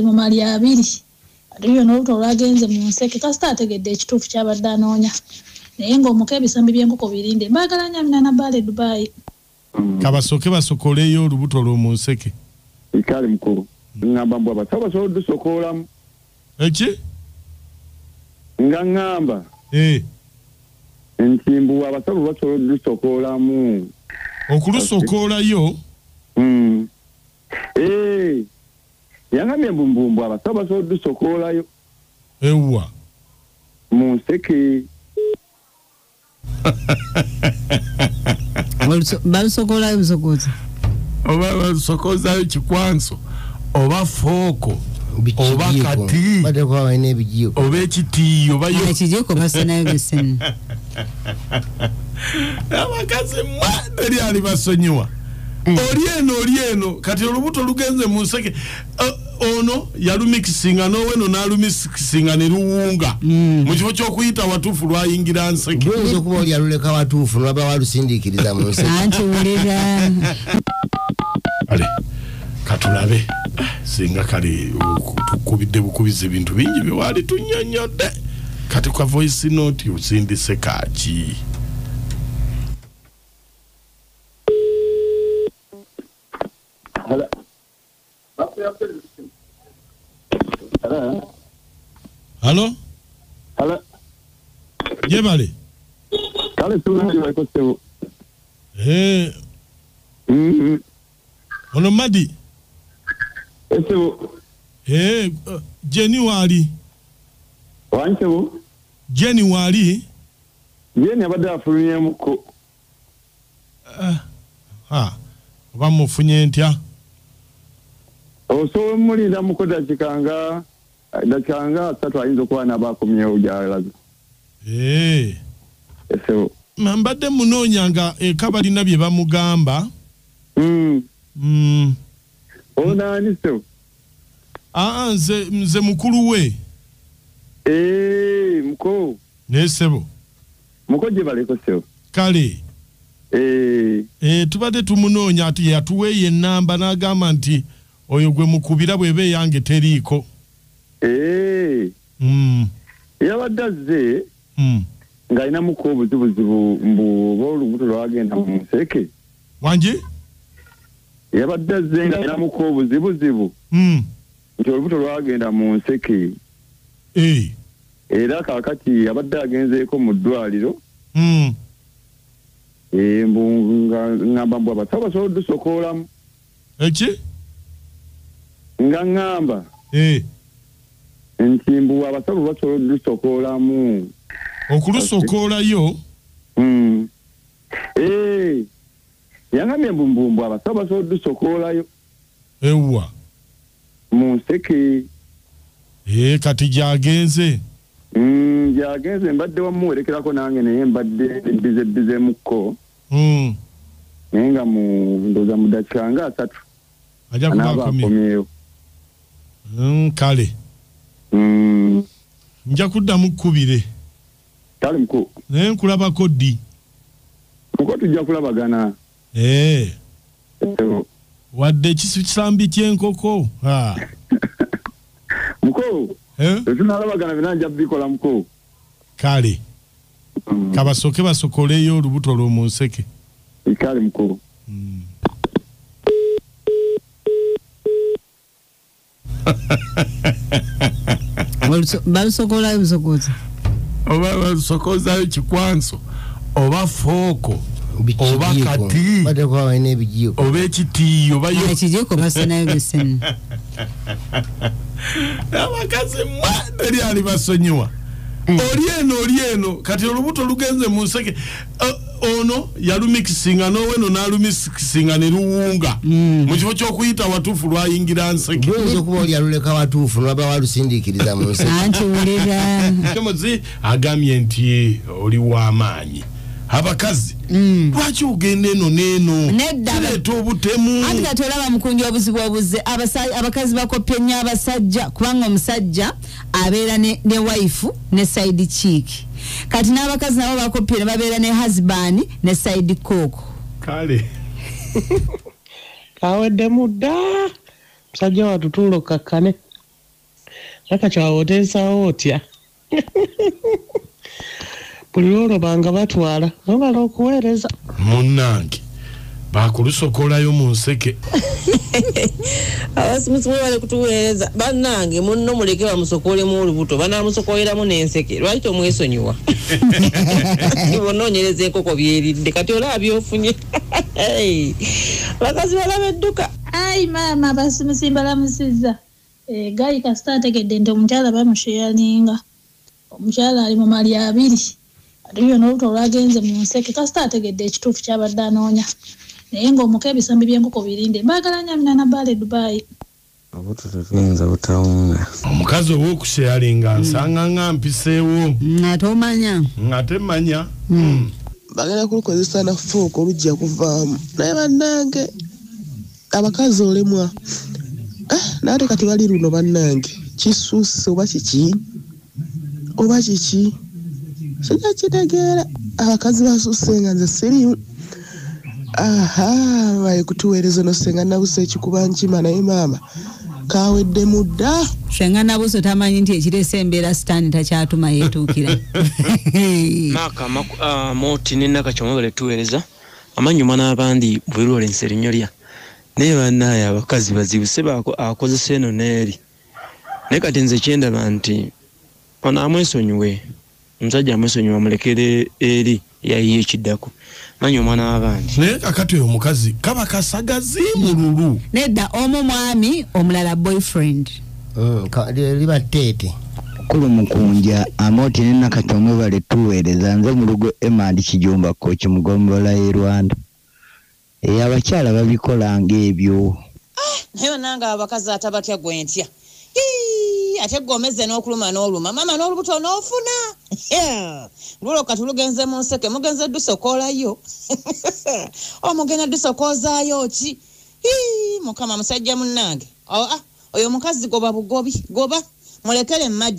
Mu mali abiri ate byonna olubuto olwagenze mu nseke kasita ategedde ekituufu ky'abadde anoonya naye ng'omuka ebisambi by'enkoko birinde. Mbaagala nnyo Amina Nabbaale Dubai. Kabasooke basokoleyo olubuto lwo mu nseke. Kale mukulu, ŋŋamba mbu abasawo basobola odusokoolamu. Eki? Nga ŋŋamba nti mbu abasawo basobola odusokoolamu. Okulusokoolayo? Yangambye mbu mbu abasawo basobola odusokoolayo. Ewa? Mu nseke. Balusokolayo busokozi. Oba balusokozayo kikwanso oba fooko oba kati oba ekitiiyo oba ekijiiko basenayo bisena. Abakazi mwe teri alibasonyiwa. Oli eno oli eno kati olubuto lugenze mu nseke. Ono yalumikisinga n'oweno n'alumikisinga ne luwunga. Mu kifo ky'okuyita watuufu lwayingira nseke. Luyinza okuba oli aluleka watuufu n'aba walusindiikiriza mu nseke. Anti wulira. Ale katulabe singa kale tukubidde bukubiza ebintu bingi bye waali tunnyonnyodde. Kati kwa voice note osindise kaaki? Halo? Halo. Jebale. Kale tunaje kwa Eh. Ono Madi. Esebo. Eh, Jenny wali. Wanchebo. Jenny wali. Jenny abadde afulumye muko. Ha. Oba mufunye ntya? Osobola mulinda muko dakika 3 ayinza okuba n'abakomyewo gy'alaze. Esebo. Mbadde munoonya nga eka balina bye bamugamba. Ono ani ssebo? Nze mukulu we. Muko. Ne ssebo. Muko gye baleko ssebo. Kale. Tubadde tumunoonya ati yatuweeyo ennamba n'agamba nti oyo gwe mukubira bw'eba eyange teriiko. Yabadde azze ng'alinamuko obuzibuzibu mbu oba olubuto lwagenda mu nseke. Wangi? Yabadde azze ng'alinamuko obuzibuzibu nti olubuto lwagenda mu nseke. Era kaakati abadde agenzeeko mu ddwaliro. Mbu ŋŋamba mbu abasawo basobola odusokoolamu. Eki? Nga ŋŋamba nti mbu abasawo basobola odusokoolamu. Okulusokoolayo? Yangambye mbu mbu abasawo basobola odusokoolayo. Ewa? Mu nseke. Kati gy'agenze? Gy'agenze mbadde wamuwerekerako nange naye mbadde bize mukko. Naye nga ndowooza mu dakiika nga 3. Ajja kuba akomyewo. Kale. Nja kuddamu kkubire. Kale mukulu. Naye nkulabako ddi? Muko tujja kulabagana. Wadde ekisambi ky'enkoko. Muko. Tunalabagana byonna nja kubikola muko. Kale. Kabasooke basokoleyo olubuto lwo mu nseke. Kale mukulu. Balusokolayo busokozi. Oba balusokozayo kikwanso oba fooko oba kati oba ekitiiyo oba ekijiiko basenayo bisena. Abakazi mwe teri alibasonyiwa. Oli eno oli eno kati olubuto lugenze mu nseke. Ono yalumikisinga n'oweno n'alumikisinga ne luwunga. Mu kifo ky'okuyita watuufu lwayingira nseke. Luyinza okuba oli aluleka watuufu n'aba walusindiikiriza mu nseke. Anti wulira. Kemozi agambye nti oli w'amaanyi. Abakazi lwaki ogenda eno n'eno? Kireeta obutemu. Anti kati olaba mukunja obuzibu obuze abakazi bakoppye nnyo abasajja kubanga omusajja abeera ne wife ne side chick. Kati n'abakazi nabo bakoppye ne babeera ne husband ne side cook. Kale. Kaweddemu dda. Musajja wattu tuula okkakkane. Nakacwa oteesawo otya? Buli lwolobanga batwala webala okuweereza. Munnange bakulusokolayo mu nseke. Abasimusi mwebale kutuweereza. Bannange munno muleke bamusokolemu olubuto, banaamusokoleramu n'enseke. Lwaki tomwesonyiwa? Onoonyereza enkoko byeridde kati olaba byofunye. Bakazi balaba edduka. Ayi maama abasimusi mbalamusizza. Gayi kasita ategedde nti omukyala bamusheyalinga. Omukyala ali mu mali abiri. Ate byonna olubuto olwagenze mu nseke kasita ategedde ekituufu ky'abadde anoonya. Naye ng'omuka ebisambi by'enkoko birinde. Mbaagala nnyo Amina Nabbaale Dubai. Obuto tetuyinza butawunga. Omukazi ow'okusheyalinga nsanga nga mpiseewo. Ate omanya. Ate mmanya. Bagenda kulukozesa na ffooko olujja kuvaamu. Naye bannange abakazi olemwa. Naate kati bali luno bannange. Kisusse oba kiki? Oba kiki? Sijja kitegeera. Abakazi basusse nga nze siriimu. Aha, baye kutuweereza ono Ssenga Nabuso ekikuba nkima naye maama kaweddemu dda. Ssenga Nabuso tamanyi nti ekireese embeera sitaani takyatuma yeetuukira. Maaka Moti ne Nakacwa mwebale tuweereza. Amanyuma n'abandi bwe erinnyo lya. Naye bannaye abakazi bazibu seba akozesa eno n'eri. Naye kati nze kyendaba nti ono amwesonyiwe. Omusajja amwesonyiwe amulekere eri yayiye ekiddako. Manyi omwana w'abandi. Naye kakati oyo omukazi kaba kasagazi mululu. Nedda omu mwami omulala boyfriend. Liba tteete. Kulu Mukunja Amoti ne Nakacwa mwebale tuweereza. Nze Mulugo Emma Kijumba Kooki mu ggombolola y'e Rwanda. Abakyala babikola ng'ebyo. Naye bannange abakazi atabatya gwe ntya. Ate gomeze n'okuluma n'oluma mama n'olubuto n'ofuna. Lulo kati lugenze mu nseke mugenze dusokolayo. Omugenda dusokozaayo ki? Mukama musajja munnange. Oyo omukazi goba bugobi goba mulekere magi.